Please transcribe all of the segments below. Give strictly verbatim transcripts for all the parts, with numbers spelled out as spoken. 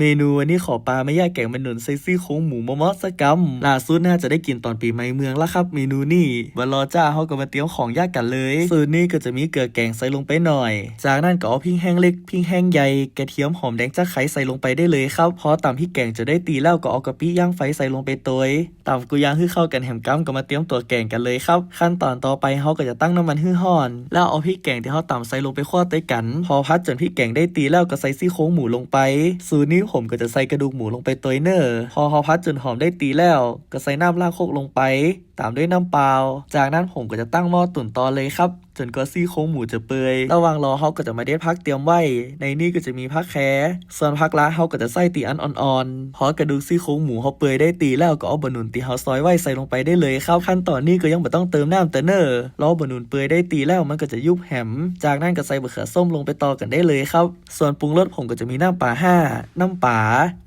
เมนูวันนี้ขอปามาเยียะแก๋งบ่าหนุนใส่ซี่โครงหมูเมาะๆ สักกำ ล่าสุดน่าจะได้กิ๋นต๋อนปี๋ใหม่เมืองละครับ เมนูนี้ บ่ารอจ๊า เฮาก็มาเตรียมของเยียะกั๋นเลย สูตรนี้ก็จะมีเกลือแก๋งใส่ลงไปหน่อย จากนั้นก็เอาพริกแห้งเล็ก พริกแห้งใหญ่ กระเทียม หอมแดง จ๊ะไคร้ใส่ลงไปได้เลยครับ พอต๋ำพริกแก๋งจ๋นได้ตี้แล้วก็เอากะปิย่างไฟใส่ลงไปตวย ต๋ำกู้อย่างหื้อเข้ากั๋นแหมก้ำก็มาเตรียมตั๋วแก๋งกั๋นเลยครับ ขั้นต๋อนต่อไปเฮาก็จะตั้งน้ำมันหื้อฮ้อน แล้วเอาพริกแก๋งตี้เฮาต๋ำใส่ลงไปคั่วตวยกั๋น พอผัดจ๋นพริกแก๋งได้ตี้แล้วก็ใส่ซี่โครงหมูลงไป สูตรนี้ผมก็จะใส่กระดูกหมูลงไปตวยเน่อ พอเฮาผัดจ๋นหอมได้ตี้แล้ว ก็ใส่น้ำล้างครกลงไป ต๋ามด้วยน้ำเปล่า จากนั้นผมก็จะตั้งหม้อตุ๋นต่อเลยครับ จ๋นกว่าซี่โครงหมูจะเปื่อย ระหว่างรอเฮาก็จะมาเด็ดผักเตรียมไว้ ในนี้ก็จะมีผักแค ส่วนผักละเฮาก็จะใส่ตี้อันอ่อนๆ พอกระดูกซี่โครงหมูเฮาเปื่อยได้ตี้แล้วก็เอาบ่าหนุนตี้เฮาซอยไว้ใส่ลงไปได้เลยครับ ขั้นต๋อนนี้ก็ยังบ่ต้องเติมน้ำเตื้อเน่อ รอบ่าหนุนเปื่อยได้ตี้แล้วมันก็จะยุบแหม จากนั้นก็ใส่บ่าเขือส้มลงไปต่อกั๋นได้เลยครับ ส่วนปรุงรสผมก็จะมีน้ำป๋าห้า น้ำป๋า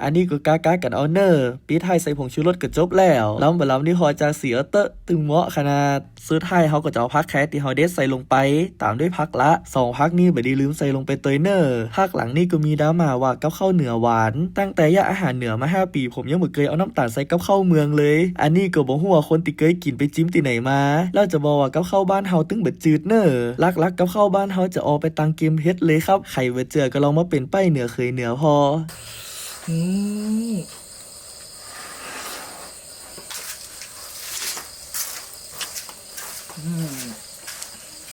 อันนี้ก็กะๆ กั๋นเอาเน่อ ปิดท้ายใส่ผงชูรสก็จบแล้ว ลำบ่าลำนี่ฮอจาสีเอาเต๊อะ ตึงเมาะขนาด สุดท้ายเฮาก็จะเอาผักแคตี้เฮาเด็ดใส่ลงไป ต๋ามด้วยผักละ สองผักนี้บ่ดีลืมใส่ลงไปตวยเน่อ ภาคหลังนี้ก็มีดราม่าว่ากับข้าวเหนือหวาน ตั้งแต่เยียะอาหารเหนือมาห้าปี๋ ผมยังบ่เกยเอาน้ำต๋าลใส่กับข้าวเมืองเลย อันนี้ก็บ่ฮู้ว่าคนตี้เกยกิ๋นไปจิมตี้ไหนมา แล้วจะบอกว่ากับข้าวบ้านเฮาตึงบ่จืดเน่อ หลักๆ กับข้าวบ้านเฮาจะออกไปตางเกมเผ็ดเลยครับ ใผบ่เจื้อก็ลองมาเป๋นป้ายเหนือเขยเหนือผ่อ อืม อืม